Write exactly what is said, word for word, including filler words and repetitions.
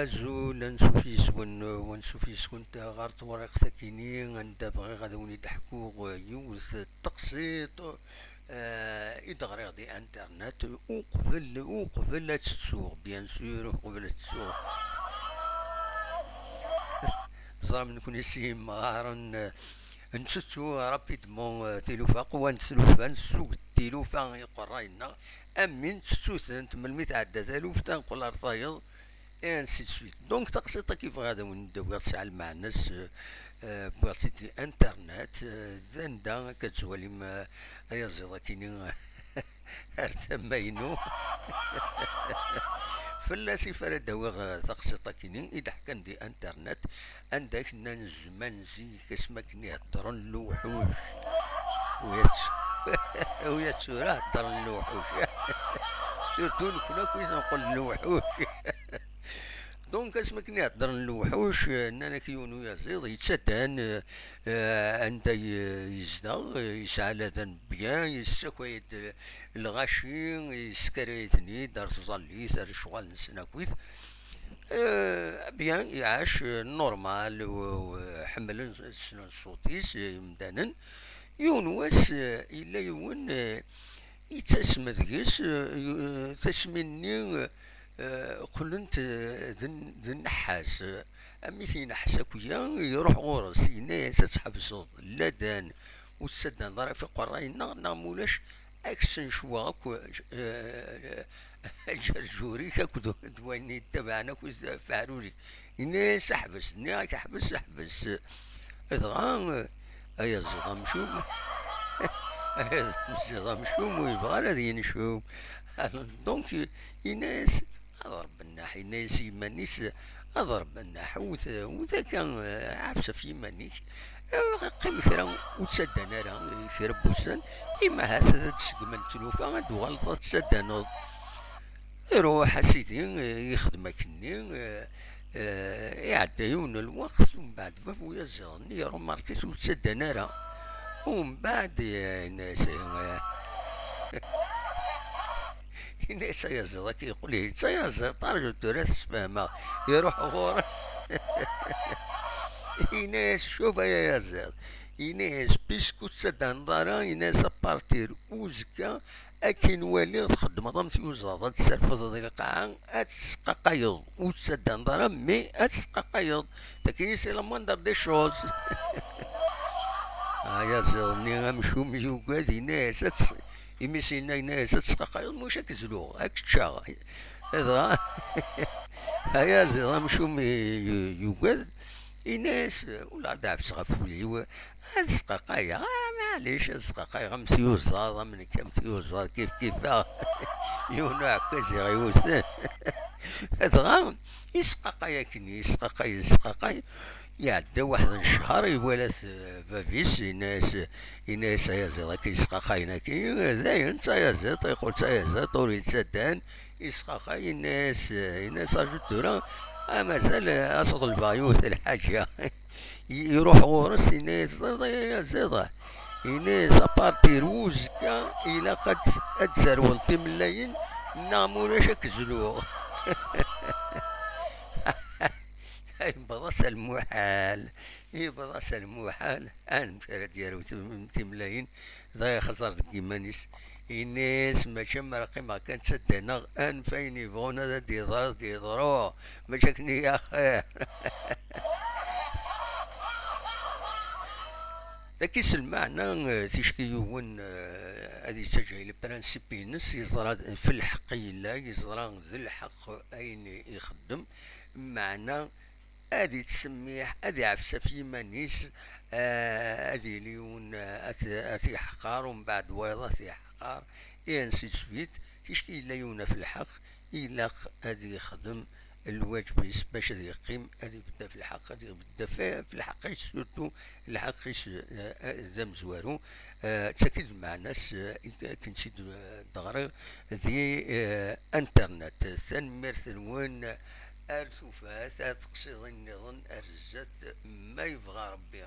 Azul, ansuf yes-wen, ansuf yes-went ɣer tewriqt-akini, anda bɣiɣ ad wen-id-ḥkuɣ yiwet teqsiṭ, eh, i d-ɣriɣ di internet, uqbel, uqbel ad tt-ttuɣ, bien sûr, uqbel ad tt-ttuɣ. Ẓram nekni s yimɣaren, eh, ntettu rapidement, eh, tilufa, qwant tlufa, nessug-d tilufa i iqerray-nneɣ, am win ntettu-tent, melmi tɛedda taluft, ad neqqel ar tayeḍ, et ainsi de suite. Donc, taqsiṭ-agi bɣiɣ ad awen-d-awiɣ tesɛa lmeɛna-s, eh, eh, wwiɣ-tt-id di internet, eh, d anda akka d-twalim, eh, ayaziḍ-akini ar tama-inu. Fell-as i ara d-awiɣ, eh, taqsiṭ-akini i d-ḥkan di internet, anda i k-nnan zzman zik asmi akken i heddren lewḥuc. Uya tt-, uya tura heddren lewḥuc. Surtout nekni akk i neqqel lewḥuc. Donc, asmi akken i heddren lewḥuc, eh, nnan-ak yiwen uyaziḍ, yettadan, eh, eh, anda ye-, yezdeɣ, eh, yesɛa ladan bien, yessakay-d lɣaci, yeskara-iten-id ar tẓallit, ar lecɣal-nsen akkit. Eh, bien, iɛac, eh, normal, u, u, ḥemmlen, ssnen ṣṣut-is, eh, imdanen. Yiwen wass, eh, yella yiwen, eh, yettasem deg-s, eh, yu-, eh, tasmin-nni, eh, qqlent, eh, d n-, d nneḥḥas, eh, am i t-ineḥḥes akk-ya, iruḥ ɣur-s, yenna-yas: "Ad tḥebseḍ ladan, ur tettaddaneḍ ara ɣef iqerray-nneɣ, neɣ ma ulac, ad k-ssencweɣ akk, eh, aǧerǧur-ik akked d wayen yettabaɛen akk ɣef uɛrur-ik." Yenna-yas: "Ḥbes, nniɣ-ak ḥbes, ḥbes." Dɣa, eh, ayaziḍ amcum, ayaziḍ amcum ur yebɣi ara ad yencum. Donc, yenna-yas: "Ad rebbennaḥ." Yenna-yas i yiman-is: "Ad rebbennaḥ, wwet, wwet akka, eh, ɛefs ɣef yiman-ik. Eh, qqim kra, ur ttaddan ara, eh, kra n wussan, imahat ad d-seggmen tlufa, ad d-tuɣaleḍ ad ttaddaneḍ." Iruḥ a sidi, eh, yexdem akkenni, eh, eh, iɛedda yiwen n lweqt, umbeɛd bab uyaziḍ-nni irumark-it ur ttaddan ara. Umbeɛd, eh, yenna-yas, eh, yenna-yas ayaziḍ akka yeqqel ihi d tayaziḍt, arju tura ad t-sfehmeɣ. Iruḥ ɣur-s. Yenna-yas: "Cuf ay ayaziḍ." Yenna-yas: "Puisque ur tettaddaneḍ ara," yenna-yas, "à partir uzekka, akken waliɣ txeddmeḍ am tyuzaḍ, ad tesserfeḍ di lqaɛa, ad tesqaqayeḍ, ur tettaddaneḍ ara, mais ad tesqaqayeḍ. Tagi, c'est la moindre des choses." Ayaziḍ-nni amcum yugad, yenna-yas: "Ad tes-," imi s-yenna, yenna-yas: "Ad tesqaqayeḍ, maca ad k-zluɣ, ad k-ččeɣ." Dɣa, ayaziḍ amcum y-, y-, yugad, yenna-yas: "Ula ad ɛefseɣ ɣef wul-iw, ad sqaqayeɣ, ah, maɛlic, ad sqaqayeɣ am tyuzaḍ, am nekk, am tyuzaḍ, kif kif." Yiwen uɛekkaz iɣ-iwten. Dɣa, yesqaqay akken, yesqaqay, yesqaqay. Iɛedda waḥed n ccher, iwala-t, eh, bab-is, yenna-yas, yenna-yas: "Ayaziḍ akka yesqaqayen akka, dayen d tayaziḍt, yeqqel d tayaziḍt, ur yettaddan." Yesqaqay, yenna-yas, yenna-yas: "Arju tura, ah, mazal, eh, ad s-ḍelbeɣ yiwet n lḥaǧa." Iruḥ ɣur-s, yenna-yas: "Ẓriḍ ay ayaziḍ," yenna-yas, "à partir uzekka ilaq ad, ad tzerweḍ timellayin, neɣ ma ulac ad k-zluɣ." Yewweḍ-as lmuḥal, yewweḍ-as lmuḥal, amek ara d-yarew tim-, timellayin, dɣa ixẓer deg yiman-is, yenna-yas: "Mačči am ara qqimeɣ kan ttaddaneɣ, anef ayen yebɣun ad d-yeḍru, ad d-yeḍru, mačči akken i axir." Tagi s lmeɛna, eh, ticki yiwen, eh, ad yettaǧǧa i lprinsip-ines, yeẓra f lḥeqq i yella, yeẓra d lḥeqq ayen i ixeddem, meɛna ad ittsemmiḥ, ad iɛfes ɣef yiman-is, eh, ad yili yiwen, eh, ad t-, ad t-iḥqer, umbeɛd wayeḍ ad t-iḥqer, et ainsi de suite. Ticki yella yiwen ɣef lḥeqq, ilaq ad yexdem lwaǧeb-is bac ad yeqqim, ad ibedd ɣef lḥeqq, ad ibedd ɣef, ɣef lḥeqq-is, surtout lḥeqq-is, eh, d amezwaru. Eh, d tagi d lmeɛna-s, eh, i k-, akken tt-id-ɣriɣ di, eh, internet. Tanemmirt-nwen, ar tufat, ar teqsiḍin nniḍen, ar zdat, ma yebɣa Rebbi.